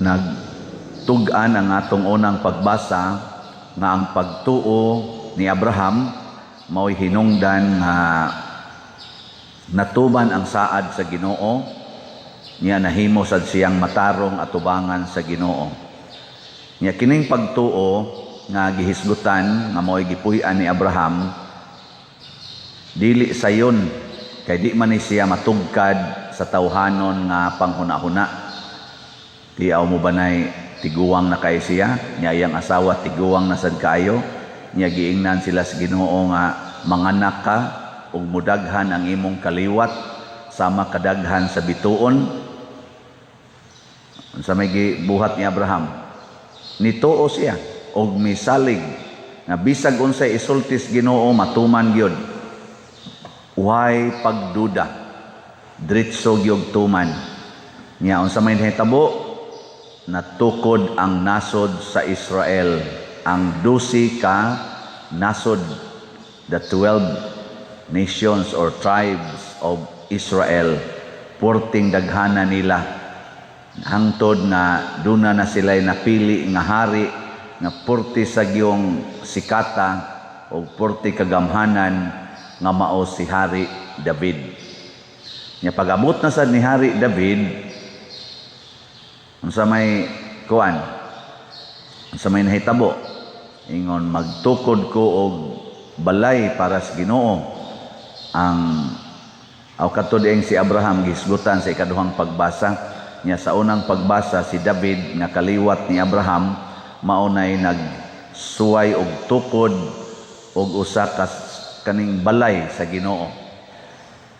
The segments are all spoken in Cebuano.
Nagtug-an ang atong unang pagbasa nga ang pagtuo ni Abraham mao'y hinungdan nga natuman ang saad sa Ginoo niya, nahimo sad siyang matarong atubangan sa Ginoo. Nya kining pagtuo nga gihisgutan nga mao'y gipuy-an ni Abraham, dili sayon kay di man ni siya matugkad sa tawhanon nga panghuna-huna. Tiaw mo banay, tiguwang na kay siya, niya iyang asawa tiguwang na sad kaayo, niya giingnan sila sa Ginoo nga manganak ka ug mudaghan ang imong kaliwat sama kadaghan sa bituon. Unsa may gibuhat ni Abraham? Nituo siya og misalig nga bisag unsay isulti sa Ginoo, matuman gyud. Way pagduda. Diretso gyud tuman. Nya unsa may nahitabo? Natukod ang nasod sa Israel, ang 12 ka nasod, the 12 nations or tribes of Israel. Purting daghana nila hangtod nga duna na sila'y napili nga hari nga purti sa giyong sikata o purti kagamhanan nga mao si Hari David. Nya pag-abot na sad ni Hari David, unsa may kuan, unsa may nahitabo? Ingon, "Magtukod ko og balay para sa Ginoo." Ang aw kato dieng si Abraham gihisgutan sa ikaduhang pagbasa niya. Sa unang pagbasa, si David nga kaliwat ni Abraham mao nay nagsuway og tukod og usa ka kaning balay sa Ginoo.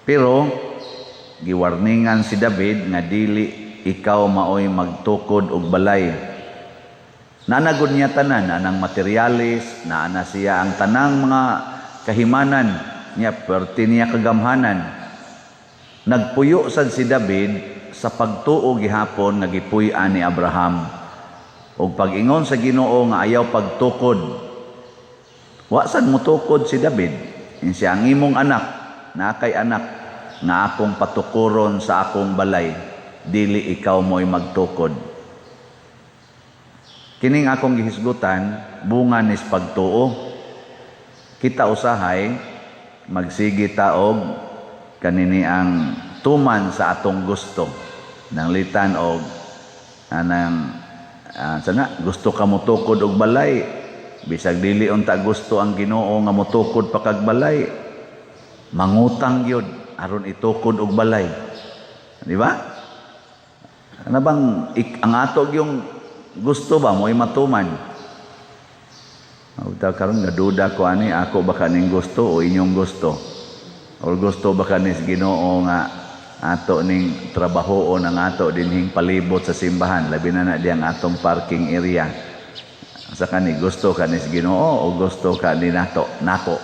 Pero giwarningan si David nga dili ikaw maoy magtukod og balay. Nanagod niya tanan, anang materialis, naana siya ang tanang mga kahimanan niya, perti niya kagamhanan. Nagpuyo sad si David sa pagtuo gihapon nga gipuy-an ni Abraham. Og pag-ingon sa Ginoo nga ayaw pagtukod, wa sad motukod si David. In siya ang imong anak, na kay anak nga akong patukuron sa akong balay, dili ikaw mo'y magtukod. Kining akong gihisgutan, bunga nis pagtuo. Kita usahay magsige ta og kanini ang tuman sa atong gusto. Nanglitan og anang sana gusto ka motukod og balay, bisag dili unta gusto ang Ginoo nga motukod pa kag balay, mangutang gyud aron itukod og balay. Di ba? Ano bang ang ato yung gusto ba mo'y matuman? Uta karon nga duda ko ani, ako ba kaning gusto o inyong gusto? Or gusto ba kanis Ginoo nga ato ning trabahoon ang ato dinhing palibot sa simbahan, labi na na diyang atong parking area? Sa kani gusto kanis Ginoo o gusto ka ni nato nako?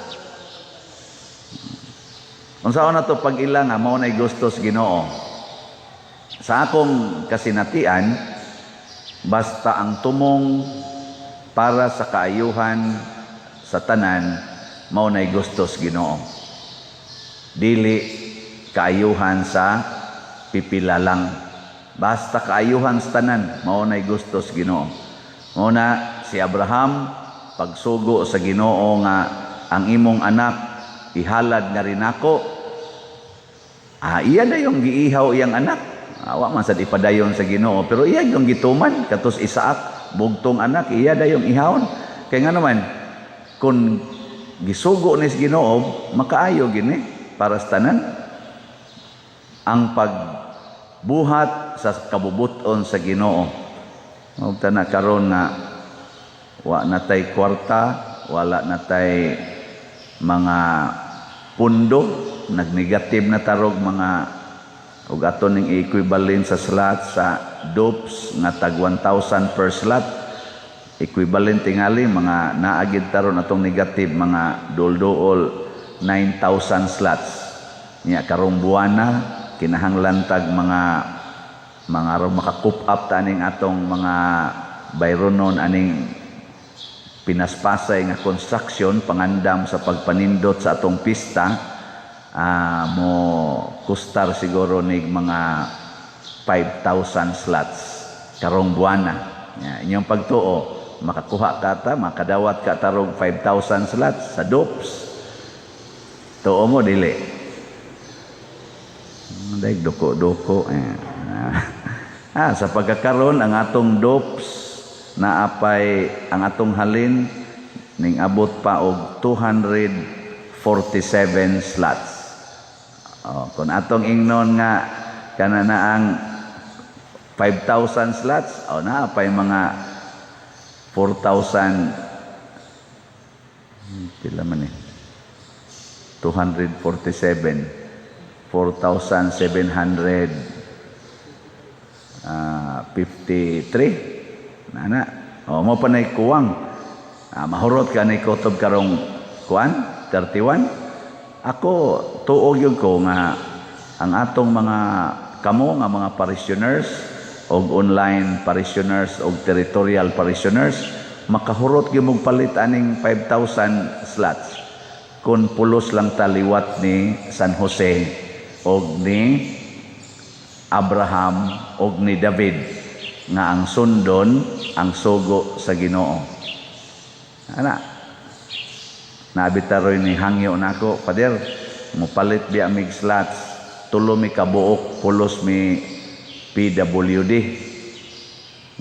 Unsaon na to pag-ila nga mao nay gusto sa Ginoo? Sa akong kasinatian, basta ang tumong para sa kaayuhan sa tanan, mao nay gusto sa Ginoo. Dili kaayuhan sa pipila lang. Basta kaayuhan sa tanan, mao nay gusto sa Ginoo. Mao na si Abraham, pagsugo sa Ginoo nga ang imong anak ihalad nga rin ako, iya na yung giihaw iyang anak. Awa man sad ipadayon sa Ginoo, pero iya yung gituman katos Isaac, bugtong anak, iya dayong ihawon. Kay nga naman kung gisugo ni sa Ginoo, makaayo gini para sa tanan ang pagbuhat sa kabubuton sa Ginoo. Ug na karon nga wa na tay kwarta, wala na tay mga pundo, nagnegative na tarog mga ug ato ning equivalent sa slot sa dupes nga tag 1,000 per slot. Equivalent tingali mga naagid taron atong negative mga dol-dool 9,000 slots. Nya karong buwana kinahanglan tag mga aron maka-cope up ta aning atong mga bayronon aning pinaspasay nga construction pangandam sa pagpanindot sa atong pista, mo kustar siguro nig mga 5,000 slots. karong buwana. Ya, inyong pagtuo, makakuha ka ta, makadawat ka tarog 5,000 slots sa DOPS. Tuo mo, dili? Daig duko-duko. Eh. Ah, sa pagkakaron ang atong DOPS naapay ang atong halin ning abot pa og 247 slots. Oh, kung atong ingnon nga kana na ang 5,000 slots, oh, naapay mga 4,000, pila man eh? 247, 4,753 nana. Oh, mo pa nay kuwang. Ah, mahurot ka ni kutob karong kuan 31. Ako tuo gyud ko nga ang atong mga kamo nga mga parishioners og online parishioners og territorial parishioners, makahurot gyud mong palit aning 5,000 slots kung pulos lang taliwat ni San Jose og ni Abraham og ni David nga ang sundon ang sugo sa Ginoo. Ana. Naabitaroy ni hangyo nako, "Pader, mopalit biya mig slots, tulo mi kabuok, pulos mi PWD."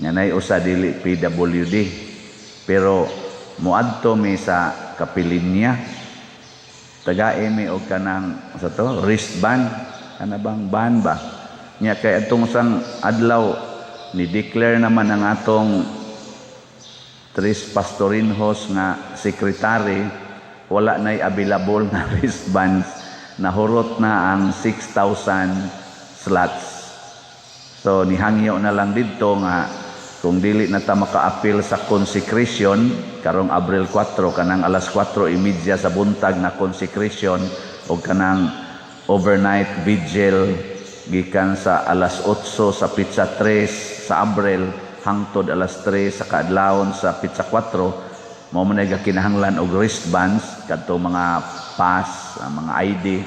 Nga nay usa dili PWD. Pero moadto mi sa kapilinya. Tagae mi og kanang sa to wristband, kana bang band ba? Nya kay atong sang adlaw ni declare naman ang atong Tres Pastorinhos nga secretary, wala na'y available na wristbands, nahurot na ang 6,000 slots. So nihangyo na lang didto nga kung dili na ta maka-apil sa consecration karong Abril 4, kanang alas 4:30 sa buntag na consecration o kanang overnight vigil gikan sa alas 8 sa pitsa 3 sa Abril hangtod alas 3 sa kaadlawon sa pitsa 4, mao man ay kinahanglan og wristbands, kadto mga pass, ang mga ID.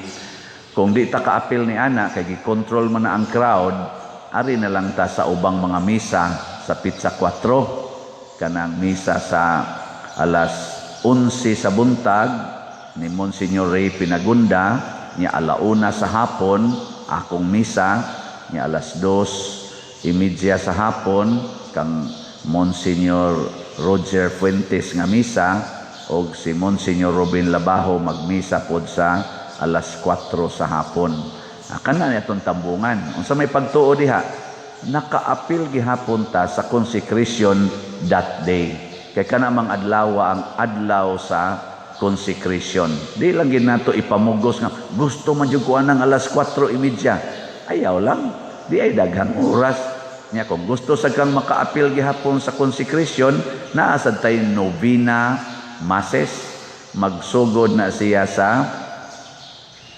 Kung di ta kaapil ni ana kay gi-control man na ang crowd, ari na lang ta sa ubang mga misa sa pitsa 4, kanang misa sa alas 11 sa buntag ni Monsignor Ray Pinagunda, nya alauna sa hapon akong misa, nya alas 2:30 sa hapon kang Monsignor Roger Fuentes nga misa, og si Monsignor Robin Labajo magmisa pod sa alas 4 sa hapon. Ah, kana ni atong tambungan. Unsa may pagtuo diha? Nakaapil gihapon ta sa consecration that day. Kay kana mang adlaw ang adlaw sa consecration. Di lang gid nato ipamugos nga gusto man jud ko anang alas 4:30. Ayaw lang. Di ay daghang oras. Nya kung gusto sa kang makaapil gihapon sa consecration, naa sad tay novena masses. Magsugod na siya sa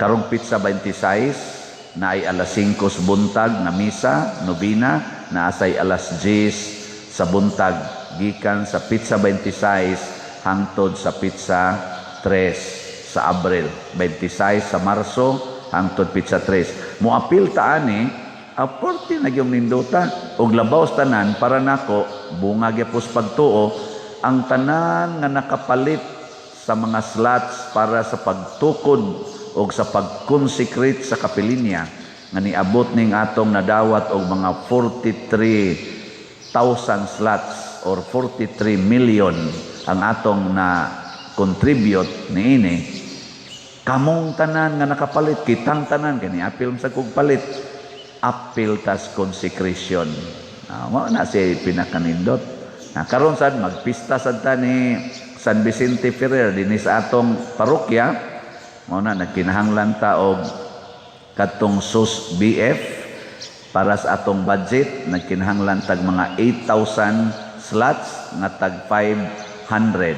karong pitsa 26, na ay alas 5 sa buntag na misa, novena, naasay alas 10 sa buntag gikan sa pitsa 26 hangtod sa pitsa 3 sa Abril, 26 sa Marso hangtod pitsa 3. Moapil ta ani, aporti na gyud nindota. Og labaw sa tanan, para nako, bunga gyapos pagtuo ang tanan nga nakapalit sa mga slots para sa pagtukod o sa pag-consecrate sa kapilinya nga niabot ning atong nadawat og mga 43,000 slots or 43 million ang atong na contribute niini. Kamong tanan nga nakapalit, kitang tanan kani apil sa kog palit, apil tas consecration. Ah, mao na siya pinakanindot na karon sad magpista sad ta ni San Vicente Ferrer dinhi sa atong parokya. Mao na nagkinahanglan ta og katong SUS BF para sa atong budget. Nagkinahanglan tag mga 8,000 slots nga tag 500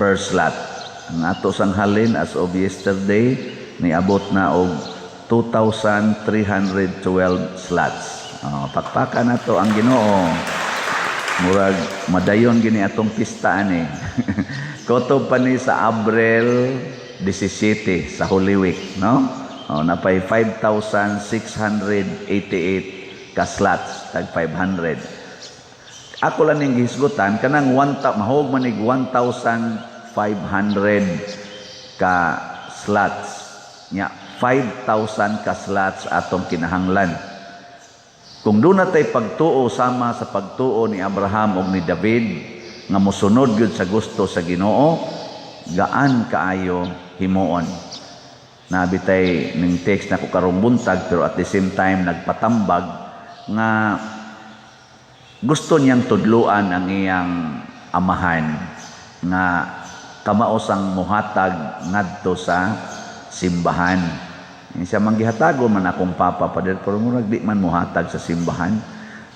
per slot. Ang ato sang halin as of yesterday niabot na og 2,312 slots. Oh, pakpakan nato ang Ginoo. Murag madayon gini atong pista ani. Kutob pa ni sa Abril 17 sa Holy Week, no? Oh, napay 5,688 ka slots, tag 500. Ako lang ning gihisgutan kanang 1 mahog man nig 1,500 ka slots nya, 5,000 ka slots atong kinahanglan. Kung duna tay pagtuo sama sa pagtuo ni Abraham ug ni David nga mosunod gyud sa gusto sa Ginoo, gaan kaayo himuon. Naa bitay ning text na ko karong buntag, pero at the same time nagpatambag nga gusto niyang tudluan ang iyang amahan nga kamaosang muhatag ngadto sa simbahan. Siya man, "Gihatagon man akong papa, pader, pero murag di man muhatag sa simbahan."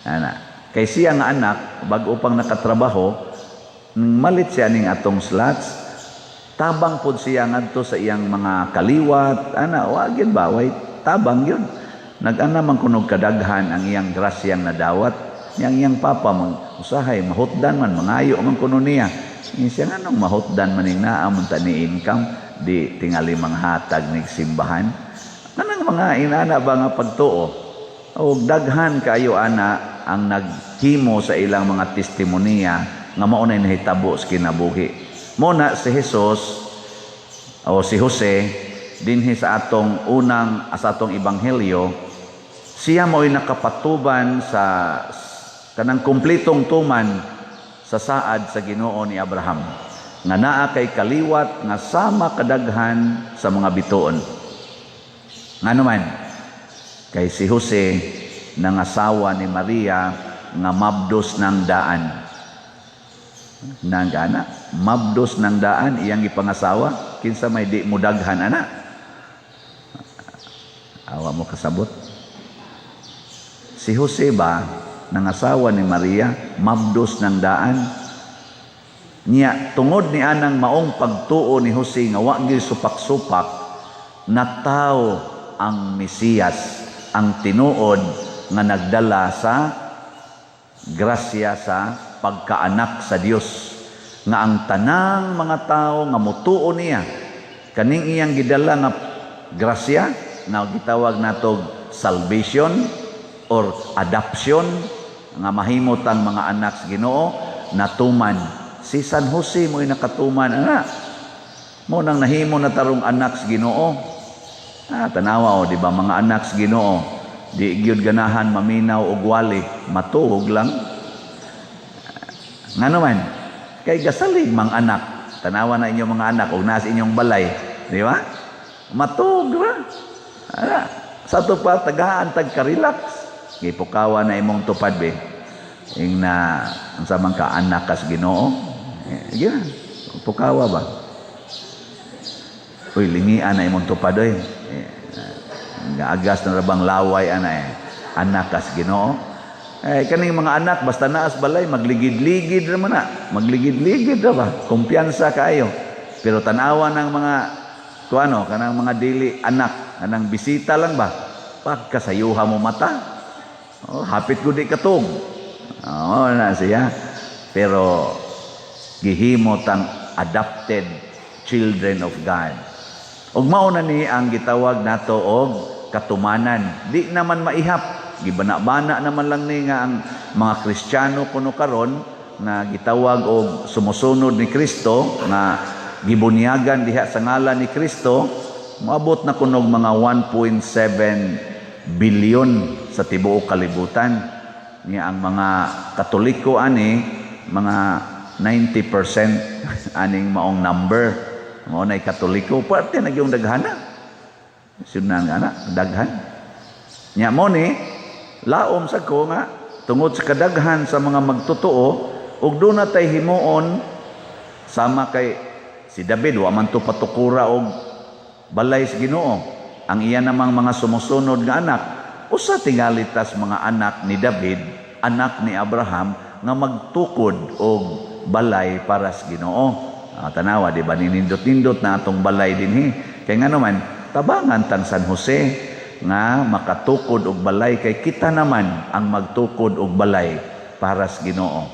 Ana. Kay siya nga anak, bag-o pang nakatrabaho, malit siya ning atong slots, tabang pod siya ngadto sa iyang mga kaliwat, ana, wa gyud ba, way tabang yun. Nag-ana man kunog kadaghan ang iyang grasyang nadawat. Yang iyang papa mang usahay mahutdan man, mangayo man kuno niya. Yung siya, "Nganong mahutdan man ning naa man ta ni income, di tingali manghatag nig simbahan?" Kanang mga inana ba nga pagtuo. O daghan kaayo ana ang naghimo sa ilang mga testimonya nga mao nay nahitabo sa kinabuhi. Mo na si Jesus o si Jose dinhi sa atong unang, sa atong ebanghelyo, siya mo'y nakapatuban sa kanang kumplitong tuman sa saad sa Ginoo ni Abraham nga naa kay kaliwat nga sama kadaghan sa mga bituon. Ngano man? Kay si Jose nangasawa ni Maria nga mabdos ng daan. Nang ana, mabdos ng daan iyang gipangasawa, kinsa may di mudaghan ana? Awa mo kasabot. Si Jose ba nangasawa ni Maria, mabdos ng daan. Niya tungod ni anang maong pagtuo ni Jose nga wa gyud supak-supak, nataw ang Mesiyas, ang tinuod nga nagdala sa grasya sa pagkaanak sa Dios, nga ang tanang mga tao nga mutuo niya, kaning iyang gidala nga grasya nga gitawag natog salvation or adoption, nga mahimot ang mga anak sa Ginoo, natuman. Si San Jose mo'y nakatuman ana, mo nang nahimo na tarong anak sa Ginoo. Ah, tanawa o, di ba, mga anak sa Ginoo di gyud ganahan maminaw og wali, matuog lang. Ngano man? Kay gasalig mang anak. Tanawa na inyong mga anak og nasa inyong balay, di ba? Matuog ra. Ana, sa ato pa tagaan tag ka-relax. Gipukawa na imong tupad be. Ing na unsa man ka, anak kas Ginoo. Eh, gina. Pukawa ba? Uy, lingian na imong tupad oy. Eh, agas na rabang laway ana eh. Anak kas Ginoo. Eh, kaning mga anak basta naas balay, magligid-ligid ra man na. Magligid-ligid ra ba? Kumpiyansa kaayo. Pero tanawa ng mga kuano, kanang mga dili anak, kanang bisita lang ba? Pagkasayuha mo mata. Oh, hapit ko di katog. Oh, na siya. Pero gihimo tang adopted children of God. Ug mao na ni ang gitawag nato og katumanan. Di naman maihap. Gibana-bana naman lang ni nga ang mga Kristiyano kuno karon nga gitawag og sumusunod ni Kristo, nga gibunyagan diha sa ngalan ni Kristo, moabot na kunog mga 1.7 billion sa tibuok kalibutan. Niya ang mga Katoliko ani mga 90% aning maong number. Mao nay Katoliko, parte na gyung daghana. Sunan nga na, daghan. Nya mo ni laom sa ko nga tungod sa kadaghan sa mga magtotoo ug duna tay himuon sama kay si David, wa man to patukura og balay sa Ginoo. Ang iya namang mga sumusunod nga anak, usa tingali tas mga anak ni David, anak ni Abraham nga magtukod og balay para sa Ginoo. Ah, tanawa, di ba, ninindot-nindot na atong balay dinhi. Kay ngano man, tabangan tang San Jose nga makatukod og balay, kay kita naman ang magtukod og balay para sa Ginoo.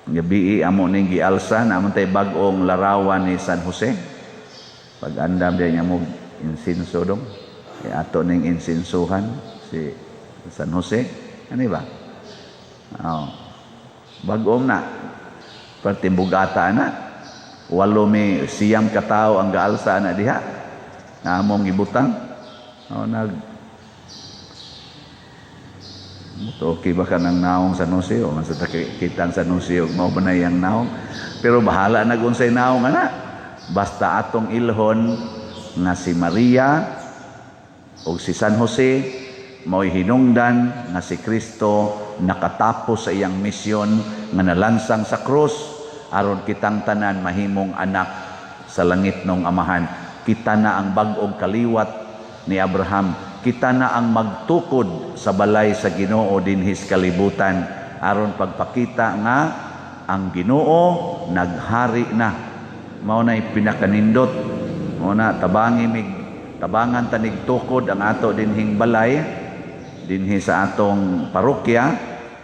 Gabii amo ning gialsa na tay bag-ong larawan ni San Jose. Pag andam din niya mo insinso dong. Kay ato ning insinsuhan si San Jose? Ano ba? Oh. Bag-om na. Perting bugata na. Walo mi 9 ka tawo ang gaalsa na diha. Na among gibutang. Oh, nag okay ba ka ng naong San Jose o man sa kitang San Jose o mao ba na iyang naong, pero bahala na kung unsay naong ana, basta atong ilhon nga si Maria o si San Jose mao'y hinungdan nga si Kristo nakatapos sa iyang misyon nga nalansang sa krus aron kitang tanan mahimong anak sa langit nung Amahan. Kita na ang bag-ong kaliwat ni Abraham. Kita na ang magtukod sa balay sa Ginoo dinhis kalibutan aron pagpakita nga ang Ginoo naghari na. Mao na pinakanindot. Mao na tabangi mig tabangan tanig tukod ang ato dinhing balay dinhi sa atong parokya.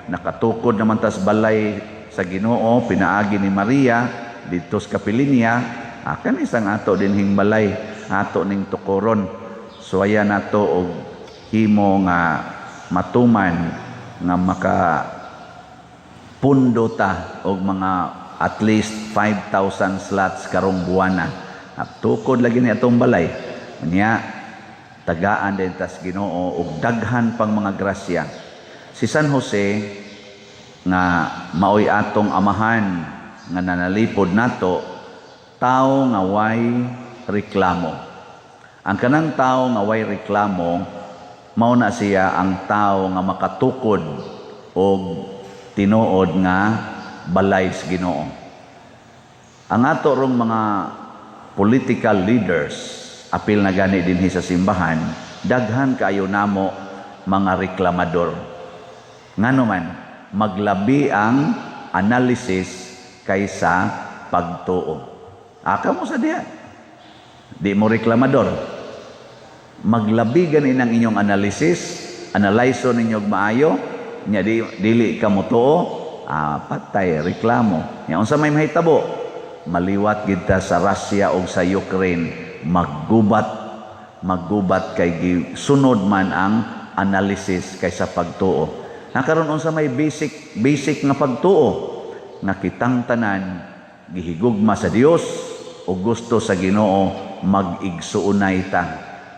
Nakatukod naman tas balay sa Ginoo pinaagi ni Maria dito sa kapilinya. Akan isang ato dinhing balay ato ning tukoron. Suwaya nato og himo nga matuman nga maka pundo ta og mga at least 5,000 slots karong buwana. At tukod lagi ni atong balay. Unya tagaan din tas Ginoo og daghan pang mga grasya. Si San Jose nga maoy atong amahan nga nanalipod nato, tao nga way reklamo. Ang kanang tao nga way reklamo, mao na siya ang tao nga makatukod og tinuod nga balay sa Ginoo. Ang ato rong mga political leaders, apil na gani dinhi sa simbahan, daghan kaayo namo mga reklamador. Ngano man, maglabi ang analysis kaysa pagtuo. Aka mo sa diha. Di mo reklamador. Maglabi gani ng inyong analysis, analyso ninyo og maayo, nya di, dili ka motuo, patay reklamo. Nya unsa may mahitabo? Maliwat gid ta sa Russia og sa Ukraine, maggubat, maggubat kay sunod man ang analysis kaysa pagtuo. Nakaron unsa may basic basic nga pagtuo nga kitang tanan gihigugma sa Dios o gusto sa Ginoo, mag-igsuonay ta,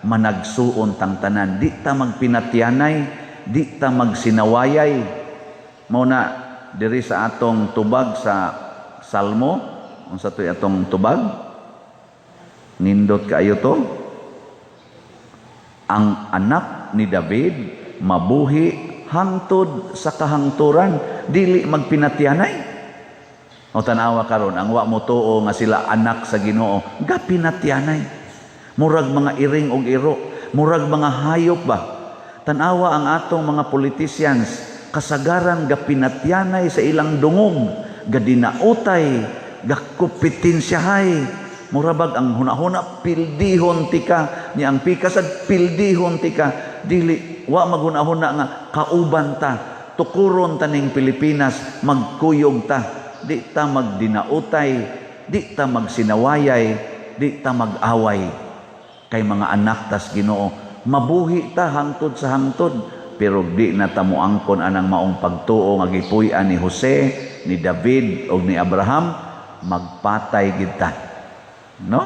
managsuon tang tanan, di ta magpinatyanay, di ta magsinawayay. Mao na diri sa atong tubag sa Salmo, unsa to'y atong tubag? Nindot kaayo to. Ang anak ni David mabuhi hangtod sa kahangturan, dili magpinatyanay. O tanawa karon ang wa mo tuo nga sila anak sa Ginoo, gapinatyanay. Murag mga iring og iro, murag mga hayop ba. Tanawa ang atong mga politicians, kasagaran gapinatyanay sa ilang dungog, gadinautay, gakompetensyahay. Murabag ang hunahuna pildihon tika, ni ang pikas ad pildihon tika, dili wa maghunahuna nga kauban ta, tukuron ta ning Pilipinas, magkuyog ta, di ta magdinautay, di ta magsinawayay, di ta mag-away. Kay mga anak tas Ginoo, mabuhi ta hangtod sa hangtod, pero di na ta moangkon anang maong pagtuo nga gipuy-an ni Jose, ni David ug ni Abraham, magpatay gid ta. No?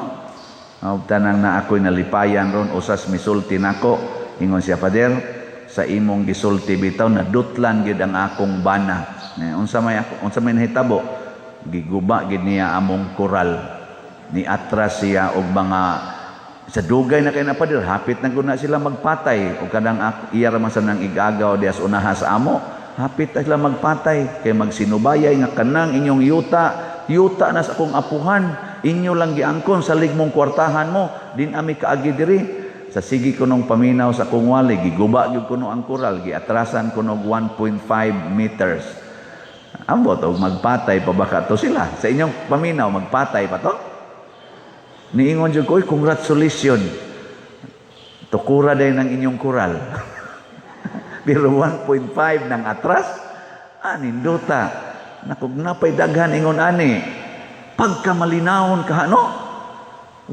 Tanang na ako'y nalipayan ron usas misulti nako, ingon siya, "Father, sa imong gisulti bitaw nadutlan gid ang akong bana." Eh, unsa may nahitabo? Giguba gid niya among koral. Ni atras siya og mga sa dugay na kay na, Father, hapit na gud na sila magpatay og kanang iya ra man sa nang igagaw dias unaha sa amo, hapit na sila magpatay kay magsinubayay nga kanang inyong yuta, yuta na sa akong apuhan, inyo lang giangkon, salig mong kwartahan mo din ami kaagi diri. Sa sige ko nung paminaw sa akong wali, giguba gyud kuno ang koral, giatrasan kuno og 1.5 meters. Ambot og magpatay pa baka to sila. Sa inyong paminaw, magpatay pa to? Niingon jud ko, "Oy, congratulations. Tukura din ang inyong koral." Pero 1.5 ng atras, nindota. Nakog napay daghan ingon ani. Pagka malinawon ka, no?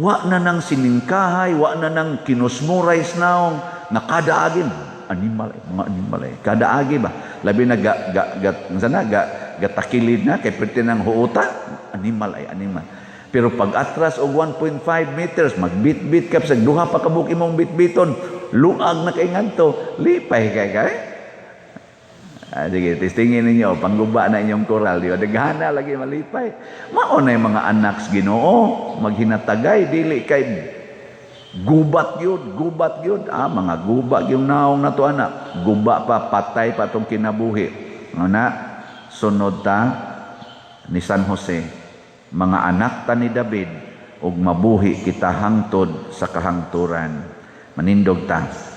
Wa na nang siningkahay, wa na nang kinusmuray naong, nakadaagin. Animal eh, mga animal eh. Kada agi ba? Labi na ga ga ga sana ga gatakilid na kay perti ng huuta. Animal ay animal. Pero pag atras og 1.5 meters, magbit-bit ka sa duha pa kabuk imong bitbiton, luag na kay ngadto, lipay kay kay. Ah, sige, testingin ninyo, pangguba na inyong koral, di ba? Daghana lagi malipay. Mao na yung mga anak sa Ginoo, maghinatagay, dili kay gubat yun, gubat yun. Ah, mga guba yung naong na to, anak. Guba pa, patay pa itong kinabuhi. Ano, sunod ta ni San Jose, mga anak ta ni David, ug mabuhi kita hangtod sa kahangturan. Manindog ta.